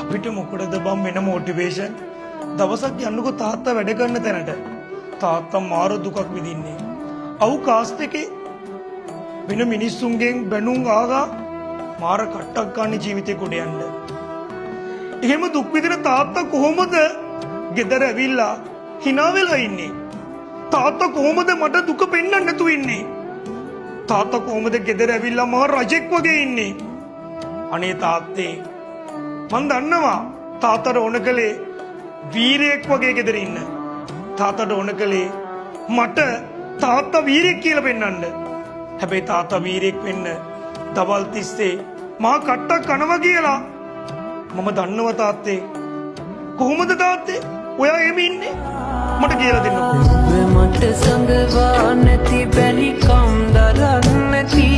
අපිට මොකටද බං වෙන මොටිවේෂන්? දවසක් යන්නකෝ තාත්තා වැඩ කරන තැනට. තාත්තා මාර දුකක් විඳින්නේ. අවු කාස්ට් එකේ වෙන මිනිස්සුන්ගෙන් බැනුම් ආගා මාර කට්ටක් ගන්න ජීවිතේ ගොඩ යන්න. එහෙම දුක් විඳින තාත්තා කොහොමද ගෙදර ඇවිල්ලා හිනා වෙලා ඉන්නේ? තාත්තා කොහොමද මට දුක පෙන්වන්න නැතුව ඉන්නේ? තාත්තා කොහොමද ගෙදර ඇවිල්ලා මහා රජෙක් වගේ ඉන්නේ? අනේ තාත්තේ, මං දන්නවා තාත්තට ඕන කළේ වීරයෙක් වගේ ගෙදර ඉන්න. තාත්තට ඕන කළේ මට තාත්තා වීරයෙක් කියලා පෙන්වන්න. හැබැයි තාත්තා වීරයෙක් වෙන්න දවල් තිස්සේ මා කට්ටක් කනවා කියලා මම දන්නවා තාත්තේ. කොහොමද තාත්තේ ඔයා එහෙම ඉන්නේ? මට කියලා දෙන්නකෝ. නුඹ මට සඟවා නැති බැරිකම් දරන්න නැති.